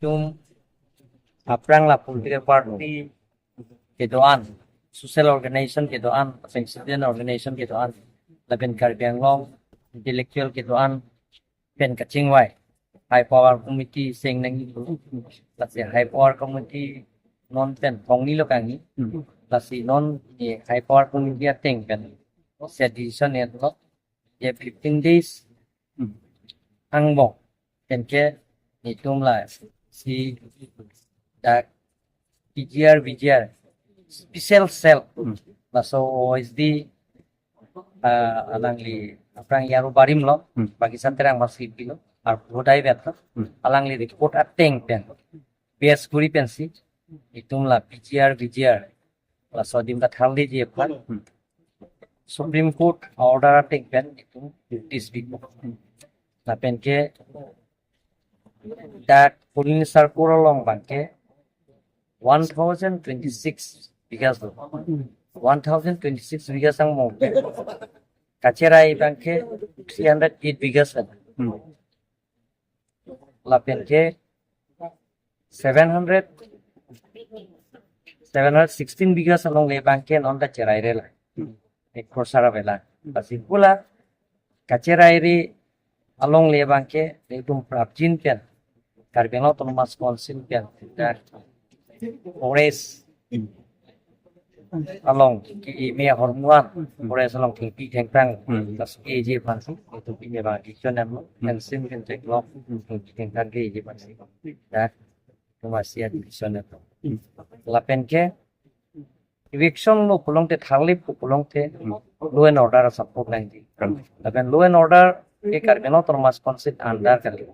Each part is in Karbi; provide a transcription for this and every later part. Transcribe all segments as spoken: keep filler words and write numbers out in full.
Tum aphrang la political party kedo-an, social organization kedo-an, student organization kedo-an, lapen Karbi Anglong intellectual kedo-an pen kachingvai High Power Committee seng nangji. Lasi High Power Committee non pen thongni lo kangni. Lasi non ni High Power Committee ateng pen se decision en lo, ye fifteen days angbong pen ke netum lasi dak P G R, V G R, special cell, laso O S D, ah, alangli aphrang Yaro Barim lo, Bagisa Terang masih pilo, ar budai bet lo, alangli report ateng pen base kuri pensi netum la P G R, V G R, laso adim katharliji aphan Supreme Court order ateng pen netum notice pipo. Lapen ke dak Colony Circle along abang ke one thousand twenty-six bighas lo. One thousand twenty-six bighas angbong kacherai abang ke three hundred eight bighas lo. Lapen ke seven hundred, seven hundred sixteen bighas alongle abang ke non ta cherai re la. Ek crore sara vela. Lasi pu la kacherai re alongle abang ke netum prapjin pen Karbi Anglong Autonomous Council pen dak forest along ke ime ahormu an, forest along thengpi thengphrang, laso keji aphansi netum pini abang decision em lo, fencing pen theklong, thengpi thengphrang keji aphansi dak Kumasi a decision em lo. Lapen ke eviction lo pulote, tharle pu pulote law and order support nangji. Lapen law and order ke Karbi Anglong Autonomous Council under kali.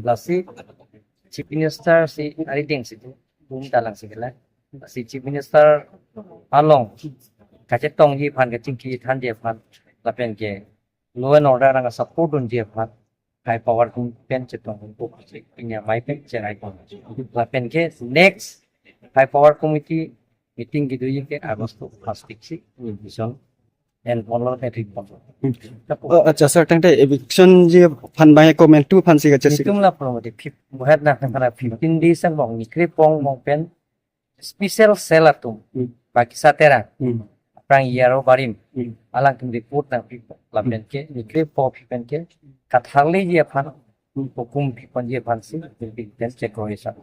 Lasi Chief Minister si arideng si tum ta lang si kela. Lasi Chief Minister along kachetongji aphan, kachingki thanji aphan, lapen ke law and order ang support dunji aphan High Power Committee pen chetong ko pini amei pen cherai pon. Lapen ke next High Power Committee meeting kedoji ke August first week si, vision and all the report. Oh, acha sir, tangte eviction ji aphan abang comment tu aphansi kachesi. Netum la promo de fif-, buhat na kana fifteen days angbong ni krepong angbong pen special cell atum, Bagisa Terang, aphrang Yaro Barim, alangtum report nangpipo, lapen ke ni krepo pi pen ke katharliji aphan hukum piponji aphansi pi pen chekroi sa.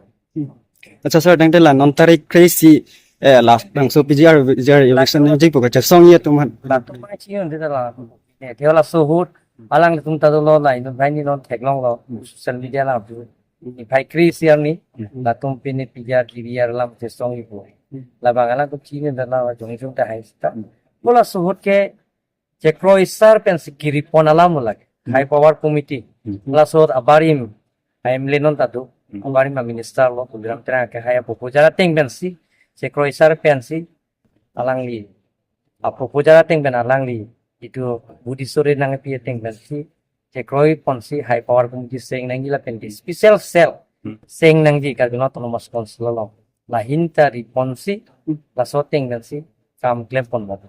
Acha sir, tangte la non tarik kre-isi, eh, last bangso P G R, V G R eviction nangji pu kachesongji atum aphan. Latum mai chi un de la. Ne theo laso ahut alangtum ta dolo la, inut bhai ni non theklong lo, social media la tu. Niphai kre-isi arni latum pini P G R, G B R alam chesongji pu. Labang alangtum chini dala jong jong ta hai sita. Pu laso ahut ke chekroi sar pensi kiri pon alam lo lake. High Power Committee. Laso ahut abarim, M L A non ta do. Abarim a minister lo, Tuliram Terang ke hai a proposal ateng pensi, chekroi sar pensi, alangli a proposal ateng pen alangli itum budi sore nangpi ateng pensi chekroi ponsi High Power Committee seng nangji lapen ke special cell seng nangji Karbi Anglong Autonomous Council along. Lahin ta ri ponsi, laso ateng pensi kam klem pon bom.